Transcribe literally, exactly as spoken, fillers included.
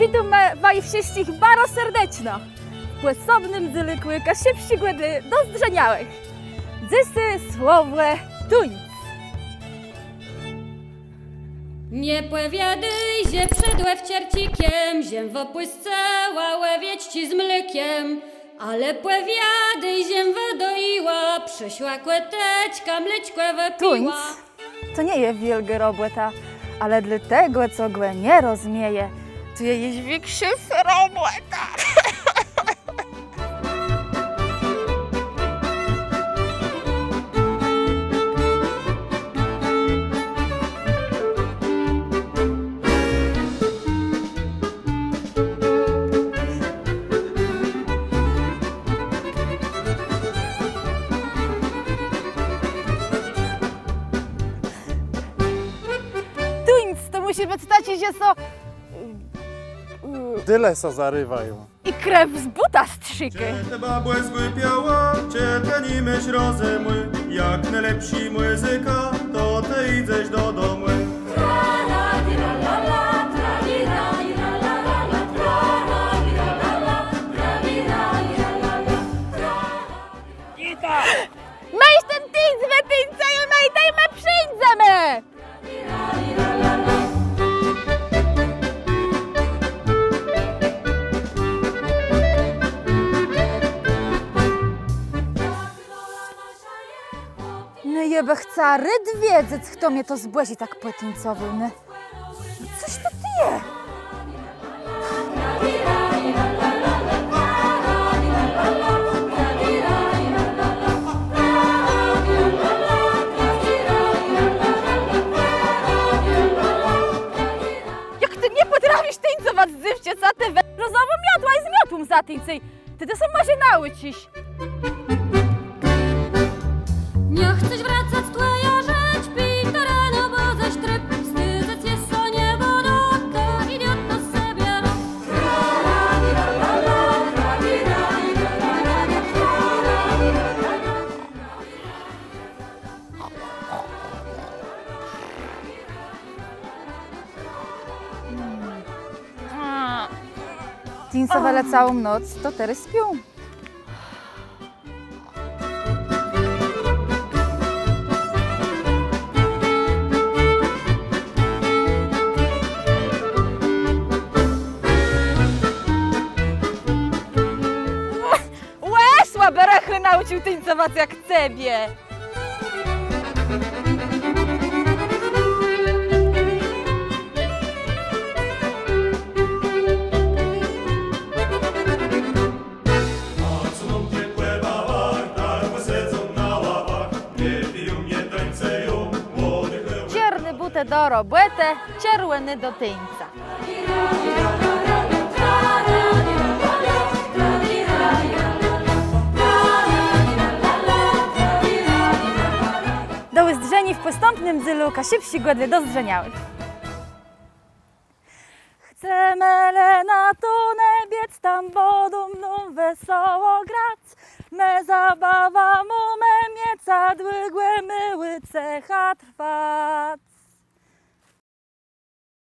Witómë waju wszëtczich baro serdeczno w pòsobnym dzélëkù Kaszëbsczégò dlô dozdrzeniałëch. Dzysô słowò tuńc. Nie pòwiadôj, że przed òwczarczikiem żem òpùscëła òwieczczi z mlékiem, ale pòwiadôj, żem wëdoiła, przëszła kòteczka, mléczkò wëpiła. Tuńc to nie je wiôlgô robòta, ale dlô tegò, co gò nie rozmieje, to je jesz wikszô robòta. Tuńc to mùszi bëc taczi, że so, y, y, dële so zarëwają. I krew z bùta strzikô. Czë të, babò, zgłëpiała, czë të ni môsz rozëmù? Jak nôlepszô mùzyka, to të jidzesz do domù. Mëj ten tuńc wëtuńcëjemë i tej më przińdzemë! No jô bë chca rôd wiedzec, chto mie to zbòżé tak pòtuńcowôł, no. Cos to tu je? Jak të nie pòtrafisz tuńcowac, dzéwczã, to të wez brązową miotłã i z miotłą zatuńcuj. Të to sã mòże naùczisz. Nie chcesz wracac, twòja rzecz, pij to reno, bò zaś tryb, wstydzëc je sã nie bãdã, të idioto z sebie rob. Tuńcowelë całą noc, to terô spią. Łe, słabé rëchë naùcził tuńcowac jak cebie. Czôrné bótë do robòtë, czerwòné do tuńca. Do ùzdrzeniô w pòstãpnym dzélu Kaszëbsczégò dlô dozdrzeniałëch. Chcemë le na tónë biec, tam bãdą nóm wesoło grac. Më zabawã mómë miec, a długò mô cecha trwac.